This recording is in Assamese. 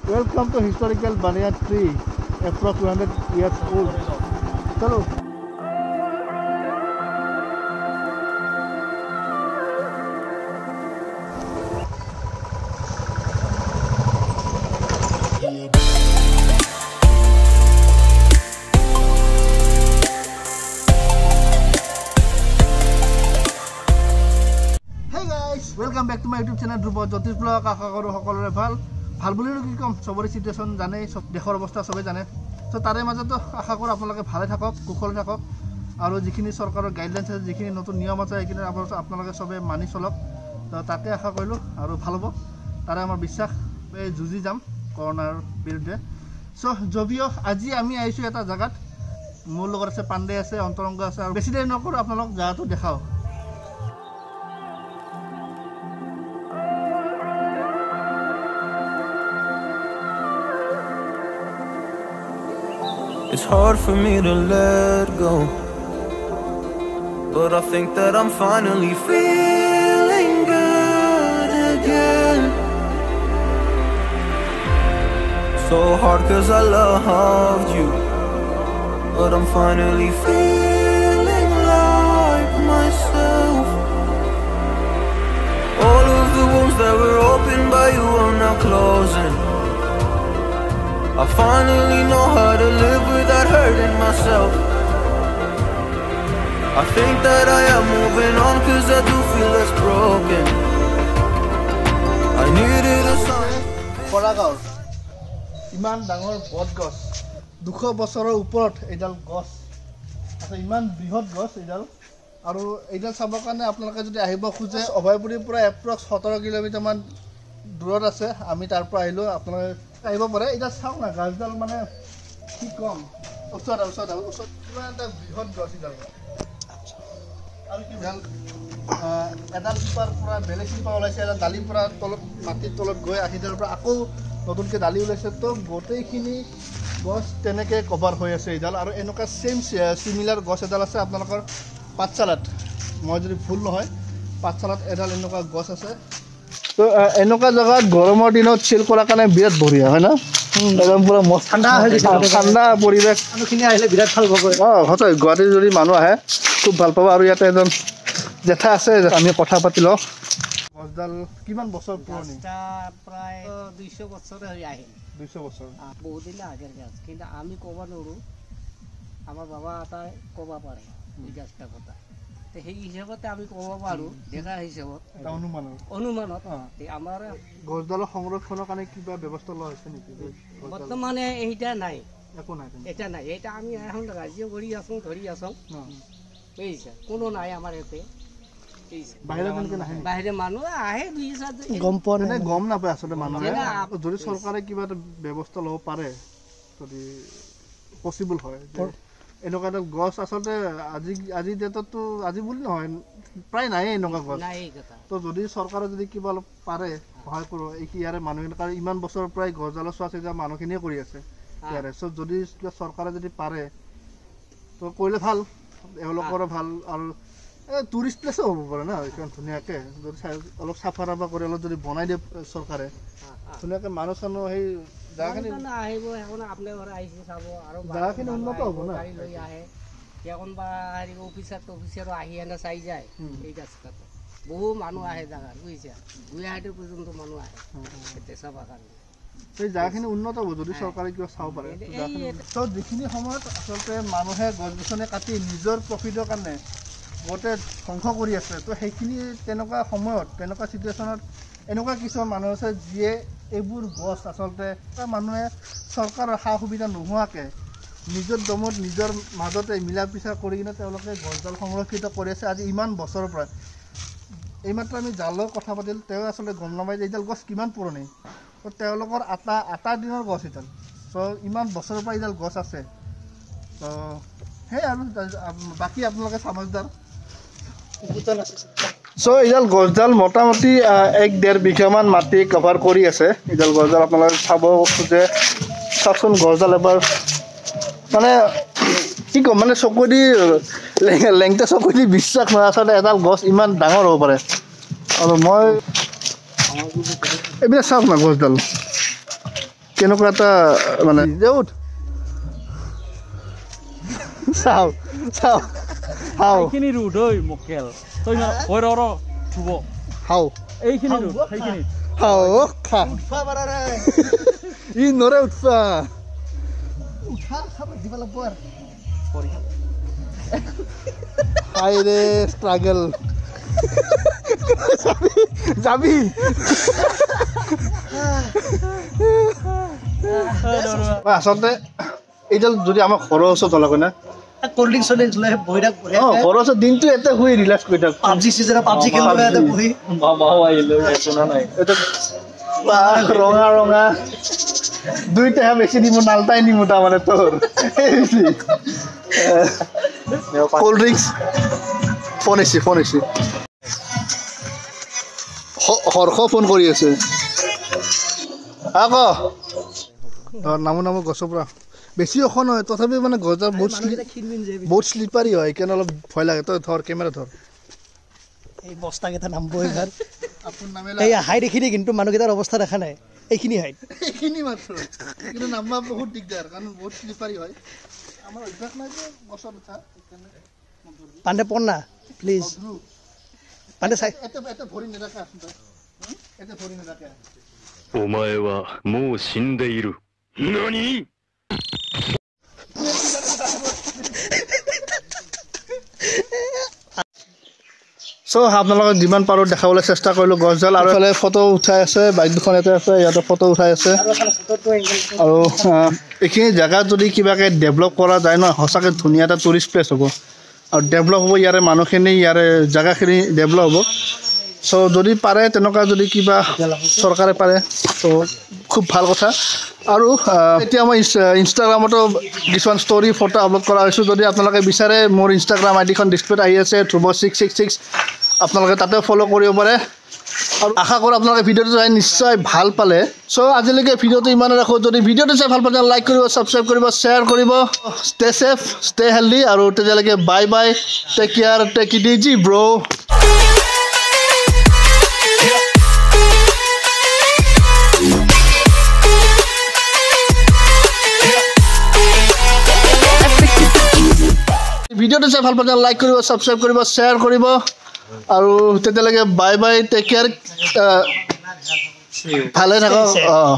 Welcome to historical banyan tree, approx 200 years old. চলো। Welcome back to my YouTube channel Dhruba Jyotish blog. আশা কৰোঁ সকলোৰে ভাল। ভাল বুলিনো কি ক'ম, চবৰে চিটুৱেশ্যন জানেই, চব দেশৰ অৱস্থা চবেই জানে। চ' তাৰে মাজতো আশা কৰোঁ আপোনালোকে ভালে থাকক, কুশলে থাকক আৰু যিখিনি চৰকাৰৰ গাইডলাইনছ আছে, যিখিনি নতুন নিয়ম আছে, সেইখিনি আপোনালোকে চবে মানি চলক। তো তাকে আশা কৰিলোঁ আৰু ভাল হ'ব, তাৰে আমাৰ বিশ্বাস। এই যুঁজি যাম কৰোণাৰ বিৰুদ্ধে। চ' যদিও আজি আমি আহিছোঁ এটা জেগাত, মোৰ লগত আছে পাণ্ডে আছে, অন্তৰংগ আছে আৰু বেছি দেৰি নকৰোঁ, আপোনালোক জেগাটো দেখাওঁ। It's hard for me to let go, but I think that I'm finally feeling good again. So hard 'cause I loved you, but I'm finally feeling like myself. All of the wounds that were opened by you are now closing. I finally know how to live without hurting myself. I think that I am moving on 'cause I do feel less broken. I needed a sign. বৰাগাঁৱৰ ইমান ডাঙৰ বটগছ, 200 বছৰৰ ওপৰত এইডাল গছ আছে, ইমান বৃহৎ গছ এইডাল। আৰু এইডাল চাবৰ কাৰণে আপোনালোকে যদি আহিব খোজে, অভয়পুৰীৰ পৰা এপ্ৰক্স 17 কিলোমিটাৰমান দূৰত আছে। আমি তাৰ পৰা আহিলোঁ, আপোনালোকে আহিব পাৰে। এতিয়া চাওক না গাছডাল, মানে কি ক'ম, ওচৰত ওচৰত ওচৰত কিমান এটা বৃহৎ গছ এইডাল। আৰু কি ভাল, এডাল শিপাৰ পৰা বেলেগ শিপা ওলাইছে, এডাল দালিৰ পৰা তলত মাটিৰ তলত গৈ আহিডালৰ পৰা আকৌ নতুনকৈ দালি ওলাইছে। তো গোটেইখিনি গছ তেনেকৈ কভাৰ হৈ আছে এইডাল। আৰু এনেকুৱা ছেইম চিমিলাৰ গছ এডাল আছে আপোনালোকৰ পাঠশালাত, মই যদি ভুল নহয় পাঠশালাত এডাল এনেকুৱা গছ আছে। তো এনেকুৱা জেগাত গৰমৰ দিনত চিল কৰাৰ কাৰণে বিৰাট বঢ়িয়া হয় না, একদম পুৰা মস্ত ঠাণ্ডা হৈ গৈছে, ঠাণ্ডা পৰিৱেশ। মানুহখিনি আহিলে বিৰাট ভাল পাব। অঁ সঁচাই, গুৱাহাটীত যদি মানুহ আহে খুব ভাল পাব। আৰু ইয়াতে এজন জেঠা আছে, আমি কথা পাতি লওঁ। গছডাল কিমান বছৰ পুৰণি? প্ৰায় 200 বছৰ হৈ আহিল। 200 বছৰ, বহুত দিন আগৰ গাছ, কিন্তু আমি ক'ব নোৱাৰোঁ, আমাৰ বাবা এটাই ক'ব পাৰে এই গাছটাৰ কথা। সেই হিচাপতে আমি ক'ব পাৰোঁ, দেখা হিচাপত, অনুমানত। আমাৰ গছডালৰ সংৰক্ষণৰ কাৰণে কিবা ব্যৱস্থা লোৱা হৈছে নেকি? বৰ্তমানে এইটা নাই, একো নাই, এটা নাই। এটা আমি এখন ৰাজ্য কৰি আছোঁ, ধৰি আছোঁ, বুজিছে। কোনো নাই আমাৰ ইয়াতে, বাহিৰে মানুহ আহে দুই চাৰি, গম পোৱা নাই, গম নাপায় আচলতে মানুহে। যদি চৰকাৰে কিবা এটা ব্যৱস্থা ল'ব পাৰে, যদি পচিবল হয়, এনেকুৱা এটা গছ আচলতে আজি আজিৰ ডেটততো আজি বুলি নহয়, প্ৰায় নায়েই এনেকুৱা গছ। তো যদি চৰকাৰে যদি কিবা অলপ পাৰে সহায় কৰোঁ এই ইয়াৰে মানুহখিনি, কাৰণ ইমান বছৰৰ পৰাই গছডালৰ চোৱা চিতা মানুহখিনিয়ে কৰি আছে ইয়াৰে। চ' যদি কিবা চৰকাৰে যদি পাৰে তো কৰিলে ভাল, এওঁলোকৰো ভাল। আৰু এই টুৰিষ্ট প্লেচো হ'ব পাৰে না এইখন, ধুনীয়াকৈ যদি অলপ চাফা তাফা কৰি অলপ যদি বনাই দিয়ে চৰকাৰে, ধুনীয়াকৈ মানুহ চানুহ সেই জেগাখিনি আহিব। এখন আপোনাৰ ঘৰ আহিছে চাব, আৰু জেগাখিনি উন্নত হ'ব না। গাড়ী লৈ আহে, কোনোবা হেৰি অফিচাৰ টফিচাৰো আহি এনে চাই যায় এই গাছটাতে। বহু মানুহ আহে জেগাত, বুজিছে, গুৱাহাটী পৰ্যন্ত মানুহ আহে এতিয়া চাবৰ কাৰণে। সেই জেগাখিনি উন্নত হ'ব যদি চৰকাৰে কিবা চাব পাৰে। ত' যিখিনি সময়ত আচলতে মানুহে গছ গছনি কাটি নিজৰ প্ৰফিটৰ কাৰণে গোটেই ধ্বংস কৰি আছে, তো সেইখিনি তেনেকুৱা সময়ত তেনেকুৱা চিটুৱেশ্যনত এনেকুৱা কিছুমান মানুহ আছে যিয়ে এইবোৰ গছ আচলতে মানুহে চৰকাৰৰ সা সুবিধা নোহোৱাকৈ নিজৰ দমত নিজৰ মাজতে মিলা মিছা কৰি কিনে তেওঁলোকে গছডাল সংৰক্ষিত কৰি আছে আজি ইমান বছৰৰ পৰা। এইমাত্ৰ আমি যাৰ লগত কথা পাতিলোঁ, তেওঁ আচলতে গম নাপায় যে এইডাল গছ কিমান পুৰণি। তো তেওঁলোকৰ আটা দিনৰ গছ এইডাল। চ' ইমান বছৰৰ পৰা এইডাল গছ আছে। তো সেই আৰু বাকী আপোনালোকে চামজদাৰ। চ' এইডাল গছডাল মোটামুটি 1-1.5 বিঘামান মাটি কভাৰ কৰি আছে এইডাল গছডাল। আপোনালোকে চাব খোজে চাওকচোন গছডাল এবাৰ, মানে কি ক'ম, মানে চকু দি লেংটা চকু দি বিশ্বাস নহয় আচলতে এডাল গছ ইমান ডাঙৰ হ'ব পাৰে। আৰু মই এইবিলাক চাওক না গছডাল। কেনেকুৱা এটা মানে উঠ চাওঁ চাওঁ হাও এইখিনি ৰুট ঐ মকেল তই ৰ ৰ থুব হাও এইখিনি ৰুট সেইখিনি হাও খা উঠবা পাৰা নাই ই নৰে উঠবা উঠা খাব দিব লাগিব আৰু হাই ৰে ষ্ট্ৰাগল যাবি যাবি আচলতে এইডাল যদি আমাৰ ঘৰৰ ওচৰত ওলাব না কোল্ড ড্ৰিংক চল্ড লৈ বহি থাক ঘৰৰ ওচৰত দিনটো ইয়াতে শুই ৰিলেক্স কৰি থাক পাবজি চিজনত পাবজি খেলিব ইয়াতে বহি মামাও আহিলে শুনা নাই ৰঙা ৰঙা দুইটাহে বেছি নিমু নালটাই নিমু তাৰমানে তোৰ কোল্ড ড্ৰিংকছ ফোন আহিছে ফোন আহিছে হৰ্ষ ফোন কৰি আছে আকৌ নামো নামো গছৰ পৰা বেছি ওখ নহয় তথাপিও মানে গছডাল বহুত বহুত শ্লিপাৰী হয় সেইকাৰণে অলপ ভয় লাগে তই ধৰ কেমেৰা ধৰ এই বস্তাকেইটা নামব এইবাৰ এই হাইট এইখিনি কিন্তু মানুহকেইটাৰ অৱস্থা দেখা নাই এইখিনি হাইট এইখিনি মাত্ৰ কিন্তু নামবা বহুত দিগদাৰ কাৰণ বহুত শ্লিপাৰী হয় আমাৰ অভ্যাস নাই যে গছত উঠা সেইকাৰণে পাণ্ডে পৰ না প্লিজ পাণ্ডে চাই এটা ভৰি নেৰাখে আছোন তই এটা ভৰি নেৰাখে お前はもう死んでいる。何？ চ' আপোনালোকক যিমান পাৰোঁ দেখাবলৈ চেষ্টা কৰিলোঁ গছডাল আৰু এইফালে ফটো উঠাই আছে বাইক দুখন ইয়াতে আছে ইয়াতে ফটো উঠাই আছে আৰু এইখিনি জেগাত যদি কিবাকৈ ডেভেলপ কৰা যায় নহয় সঁচাকৈ ধুনীয়া এটা টুৰিষ্ট প্লেচ হ'ব আৰু ডেভেলপ হ'ব ইয়াৰে মানুহখিনি ইয়াৰে জেগাখিনি ডেভেলপ হ'ব চ' যদি পাৰে তেনেকুৱা যদি কিবা চৰকাৰে পাৰে ত' খুব ভাল কথা আৰু এতিয়া মই ইনষ্টাগ্ৰামতো কিছুমান ষ্টৰি ফটো আপলোড কৰা হৈছোঁ যদি আপোনালোকে বিচাৰে মোৰ ইনষ্টাগ্ৰাম আই ডিখন ডিছপ্লেত আহি আছে ধ্ৰুৱ 666 আপোনালোকে তাতেও ফ'ল' কৰিব পাৰে আৰু আশা কৰোঁ আপোনালোকে ভিডিঅ'টো চাই নিশ্চয় ভাল পালে চ' আজিলৈকে ভিডিঅ'টো ইমানে ৰাখোঁ যদি ভিডিঅ'টো চাই ভাল পালে লাইক কৰিব ছাবস্ক্ৰাইব কৰিব শ্বেয়াৰ কৰিব ষ্টে ছেফ ষ্টে হেল্ডি আৰু তেতিয়ালৈকে bye bye take care take it easy bro. ভিডিঅ'টো চাই ভাল পালে লাইক কৰিব ছাবস্ক্ৰাইব কৰিব শ্বেয়াৰ কৰিব আৰু তেতিয়ালৈকে বাই বাই টেক কেয়াৰ ভালে থাকক অঁ।